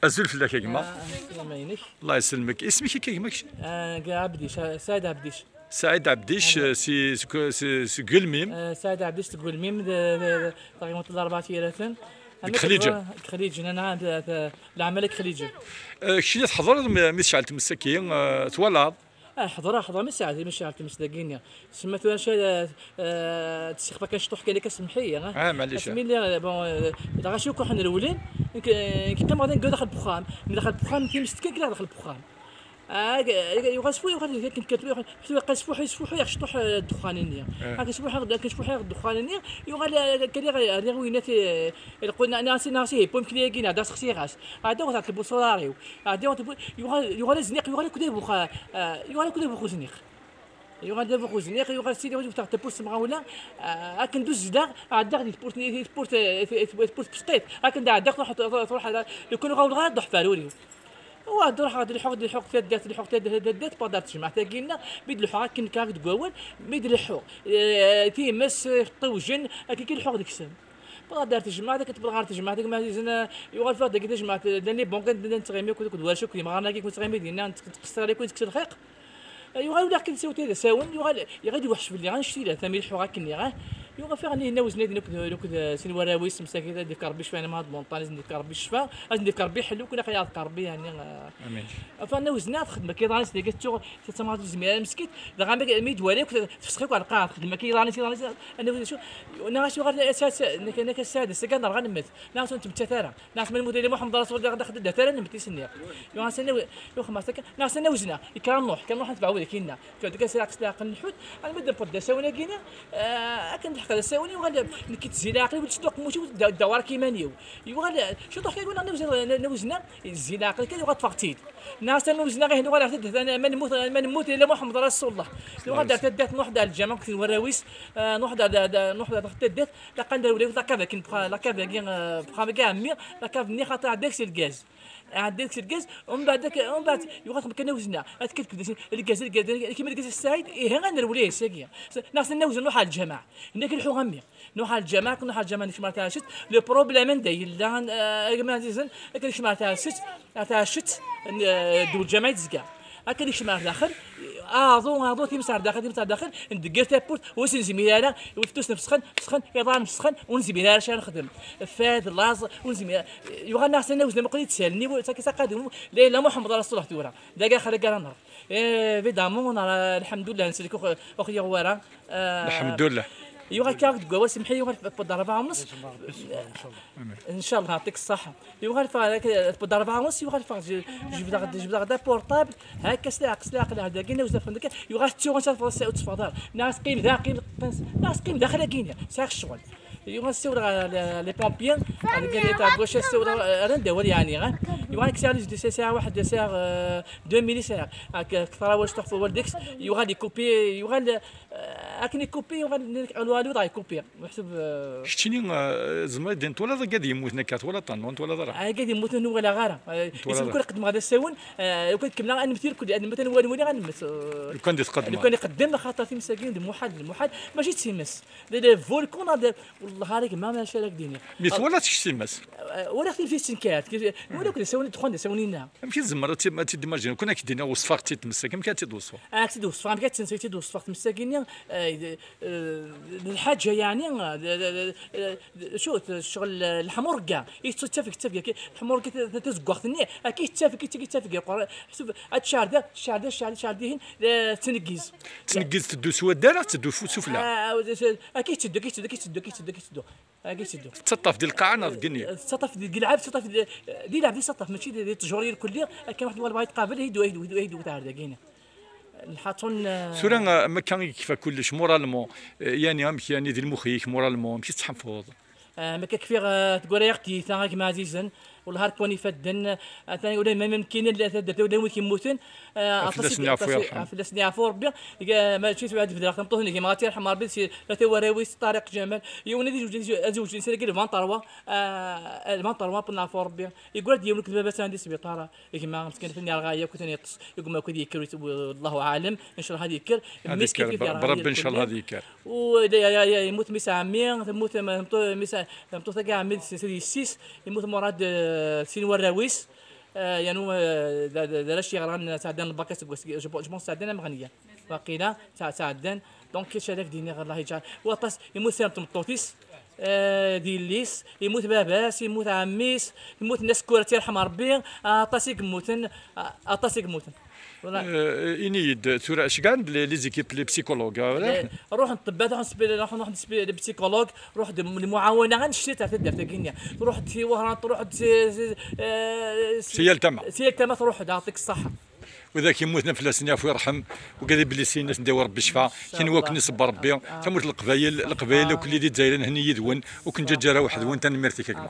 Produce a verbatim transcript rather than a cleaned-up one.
Azul fell-ak, a gma. Ah, ah, sslam-inek. Allah yesselmek. Isem-ik akka, a gma, kečč? Ah, Abdic, ah, Saɛid Abdic. Saɛid Abdic, ah, eh, si, si, si, si Gelmim. Ah, Saɛid Abdic si Gelmim, d, d, d, taɣiwant n Rebɛa n Yiraten. Deg Xliǧen. Deg Xliǧen, ana, d, d, leɛmala deg Xliǧen. Eh, keččini tḥeḍreḍ mi, mi tecɛel tmes-agi, eh, twalaḍ? Ah, ḥeḍreɣ, ḥeḍreɣ, mi tecɛel, mi tecɛel tmes dagi-nni. Sma tura ca, eh, eh, tsixef akken cṭuḥ kan akka, semmeḥ-iyi, ah. Ah, maɛlic. Asmi lliɣ, eh, bon, eh, lɣaci akk ḥen rewlen, nekk, eh, nekk qqimeɣ da, nekk daxel n uxxam. Mi daxel n uxxam, timest kan, kra daxel n uxxam. Ah, yuɣal sfuḥ, yuɣal akken kan, yuɣal, yuɣal sfuḥ, sfuḥ, yaɣ cṭuḥ, eh, ddexxan-nni. Ah. Akken sfuḥ, akken sfuḥ ddexxan-nni, yuɣal, eh, kan rriɣ, rriɣ winat, eh, lqu-, na-, nasi, nasi, pomkli-agi, neɣ da sexsiɣ-as. Ɛeddaɣ ɣer tewwurt s uḍar-iw. Ɛeddaɣ ɣer tewwurt, yuɣal, yuɣal azniq, yuɣal akk d abux, eh, yuɣal akk d abux uzniq. Yuɣal d abux uzniq, yuɣal sidi, yuɣal tewwurt s temɣawla, eh, akken d-uzzleɣ, ɛeddaɣ di tewwurt, di tewwurt, eh, di tewwurt, tewwurt Bsṭit, akken d-ɛeddaɣ, truḥ, truḥ, truḥ, lukan uɣaleɣ ɣer Ddeḥ Faruri. Wa, d-ruḥeɣ, d-leḥḥuɣ, d-leḥḥuɣ taddart, leḥḥuɣ taddart, taddart, tejmaɛt-agi-nneɣ, mi d-leḥḥuɣ akken nekk deg wawal, mi d-leḥḥuɣ, eh, times, ṭṭiwjen, akka i leḥḥuɣ deg-sen. Tewweḍ ɣer tejmaɛt, akken tewweḍ ɣer tejmaɛt, akken ma ɛzizen, eh, yuɣal fad dagi tajmaɛt, eh, llan les banques, llan nettɣimi akked, akked warrac akked yimɣaren-agi, akked nettɣimi dinna, nettqeṣṣir akk, nettkkes lxiq. Eh, yuɣal ula akken sawt ad asawen, yuɣal, iɣil iweḥc fell-i, annect-ila, tami leḥḥuɣ akken iɣ, eh. Yuɣal fiɣ nni, inna uzna din akked, akked, eh, sin warraw-is, msakit, ad d-ifk Rebbi ccfa, inna ma ad monṭan, ad d-ifk Rebbi ccfa, ad d-ifk Rebbi ḥellu, kun aql-i ad Rebbi, yani, eh. Amin. Enfin, inna uzna, txeddem akka iḍan-is, dagi tettuɣ, Tattamaḍ ur tezmir ara meskit, dɣa mi, mi d-wali akk tefsex akk ar lqaɛa, txeddem akka iḍan-is, iḍan-is, annaw d acu, neɣ as yuɣal, as, as, nekk, nekk ass-a d ass-agi ad nerɣ ad nemmet, neɣ as ur nettmettat ara, neɣ as ma nemmut ila Muḥemmed Rasul, dax, dax, dax, dax ara nemmet i s-nniɣ. Yuɣal s annaw, yuɣ xmas akka, neɣ as annaw zna, ikra Nuḥ, ikra Nuḥ ad tebɛu deg-inna, kra deg ass-a aqes leɛqel nḥut, almi d-newweḍ d asawen-agi-nni, eh, akken d-ḥeqq d asawen, yuɣal nekk i tezzi leɛqel-iw, d-ttedduɣ qemmuc-iw, d-, d-, d-awar-k iman-iw. Yuɣal, ciṭuḥ kan, yuɣal annaw zna, yezzi leɛqel kan, yuɣal ṭṭfeɣ-tt-id. Nniɣ-as, "Annaw zna, ih, nuɣal ar taddart, ma nemmut, ma nemmut, ila Muḥemmed Rasulullah." Nuɣal ar taddart, nruḥ-d ar lǧameɛ akked warraw-is, eh, nruḥ-d ar, ar, nruḥ-d ar taddart, laqal d rewla, la cave akken, la cave-agi, eh, uxxam-agi ɛemmi, la cave-nni xaṭi ɛeddaɣ s lgaz. Ɛeddaɣ s lgaz, umbeɛd, umbeɛd, yuɣal xemken awezna, ad tekkat kudis, lgaz, lgaz, lgaz, lgaz, lgaz, Saɛid, ihi, ad nerwel, ihi, sagi. Nniɣ-as, "Annaw zna, nruḥ ar lǧameɛ." Nna-k lḥu a mmi. Nruḥ ar lǧameɛ, nruḥ ar lǧameɛ, nekcem ar taɛcet. Le problème anda yella, eh, a gma ɛzizen, akken nekcem ar taɛcet, ar taɛcet, n, eh, ddu lǧameɛ i tezga. Akken nekcem ar daxel, aḍu, aḍu, times ar daxel, times ar daxel, ndeggir tawwurt, ur s-nezmir ara, ifetus-nni fesxen, fesxen, iḍarren fesxen, ur nezmir ara acu ara nexdem. Fad, laẓ, ur nezmir ara. Yuɣal neɣ s-, annaw zna, muqel-itt s allen-iw, ttaki s aqadum, la ilaha Muḥemmed Rasulullah tura. D agaxer ara nerr. Eh, évidemment, nara, lḥemdullah, nsellek ux-, ux-, yuɣ wara. Eh, lḥemdullah. Yuɣal akka deg wawal, semḥi, yuɣal tewweḍ rebɛa u nus. Ncallah, yeɛṭik ṣṣeḥḥa. Yuɣal fa-, tewweḍ rebɛa u nus, yuɣal fa-, je-, jebdeɣ-d, jebdeɣ-d aportable, hakka s leɛqel, s leɛqel, ar dagi, nawzaf, dagi, yuɣal tettuɣ, ansa teffeɣ, ur tetteffɣeḍ ara. Nniɣ-as qqim da, qqim, nniɣ-as qqim daxel-agi-nni, sɛiɣ ccɣel. Yuɣal ssiwleɣ ɣer les, les pompiers, ɣer les pompiers, ssiwleɣ, eh, rran-d awal, yeɛni, eh. Yuɣal kkseɣ les, sɛiɣ waḥed, sɛiɣ, eh, deux mille, sɛiɣ. Ak-, akter awal s tuḥfa wal deg-s, yuɣal ikupi, yuɣal, eh, akken ikupi, yuɣal, alwalu dɣa ikupi. Meḥsub, eh, keččini, eh, tzemreḍ din twalaḍ agad yemmuten akka, twalaḍ-ten, ur twalaḍ ara? Agad yemmuten ur walaɣ ara. Eh, twalaḍ isem ara. Kul qeddmeɣ d asawen, eh, kul kemmleɣ, ad nemmet irkul, ad nemmet, ad nwali, ad nemmet, eh, lukan di tqeddmeḍ. Lukan iqeddem, axaṭer times-agi d muḥal, d muḥal, mačči d times. D le volcan, d, wellah ara gma, maca ara k-d-iniɣ. Mi twalaḍ kečč times? Eh, walaɣ times i d-tenker, walaɣ d asawen i d-ddexxan, d asawen-inna. Amek i tzemreḍ ad tt-, ad tt-id-imajiniḍ? Kun ad k-d-iniɣ weṣfeɣ-tt-id tmes-agi, amek ad tt-id-weṣfeɣ? Ad tt-id-weṣfeɣ, amek ad tt-, ad tt-id-weṣfeɣ tmes-agi-nni, eh, d, eh, d lḥaǧa, yeɛni, d, d, d, d, d, cu, d ccɣel, eh, leḥmurga, i tettafeg, tettafeg, akka, leḥmurga ta-, ta-, tazeggaɣt-nni, akka i tettafeg, i tettafeg, i tettafeg, yeqqar, ḥseb, ad tecɛel da, tecɛel da, tecɛel, tecɛel dihin, eh, tettneggiz. Tettneggiz teddu s waddal, ad teddu fu-, sufella. Ah, ah, ah, akka i tetteddu, akka i tetteddu, akka i tetteddu, akka i tetteddu. Akka i tetteddu. Tettaṭṭaf di lqaɛa neɣ deg igenni? Tettaṭṭaf di lɛeb, tettaṭṭaf di, di lɛeb, di tettaṭṭaf, mačči di, di ttjur irkelli, akka waḥed walbeɛḍ yeqabel, ihi d-, ihi d-, ihi d-, ihi d-, ihi d-, ihi d-, lḥaṣun, eh, tura, eh, ma akka i yekfa kullec, moralement, eh, yani amek, yani di lmux-ik, moralement, amek i tettḥemfuḍ? Eh, ma akka kfiɣ, eh, tgura-yaɣ tiyita, a gma ɛzizen, wellah ar kwan ifadden, eh, atan ula ma, ma mkinen, la taddart, ula wid yemmuten, eh, aṭas i, fell-asen yeɛfu aṭas i, yerḥem. Fell-asen yeɛfu Rebbi, eh, mačči tura ad bedreɣ tameṭṭut-nni, gma ad tt-yerḥem Rebbi, si, tlata warraw-is, Ṭariq, Ǧamal, yiwen ad izewǧ, ad zewǧen sani deg lvanṭerwa, eh, lvanṭerwa, neɛfu Rebbi, yeggra-d yiwen akked baba-s di sbiṭar, gma, meskin, atan yerɣa yakk, atan yeṭṭes, yegma akk ad yekker, Allahu aɛlam, ncallah ad yekker. Ad yekker, Rebbi, ncallah ad yekker. U, ya, ya, ya, yemmut mmi-s ɛemmi, temmut, temmut, mmi-s, tameṭṭut-agi ɛemmi d, d yessi-s, yemmut Murad, eh, sin warraw-is. Yanu d arrac yeɣran sɛeddan lbak aseggas, je pense sɛeddan ameɣniya. Waqila sɛeddan. Donc acu ara k-d-iniɣ, Allah yeǧɛel. Waṭas yemmut sya n tmeṭṭut-is, d yelli-s, yemmut baba-s, yemmut ɛemmi-s, yemmut Nna Sekkura, ad tt-yerḥem Rebbi. Aṭas i yemmuten, aṭas i yemmuten. Ini-yi-d tura, cegɛen-d les équipes, les psychologues. Ruḥen ṭṭebbat, ruḥen les psychologues, ruḥ-d lmuɛawena annect-a ar taddart-agi-nni. Ruḥ-d si Wehran, ruḥ-d si yal tama, si yal tama, truḥ-d, aɛṭik ṣṣaḥa. Wid akk yemmuten fell-asen yeɛfu yerḥem, wigad iblisin ad sen-d-yawi Rebbi ccfa, kenwi akk iṣebber Rebbi, tamurt n Leqbayel, Leqbayel akk lli di Lezzayer, nhenni yid-wen, ur ken-ǧǧaǧǧa ara weḥd-wen, tanemmirt-ik a gma.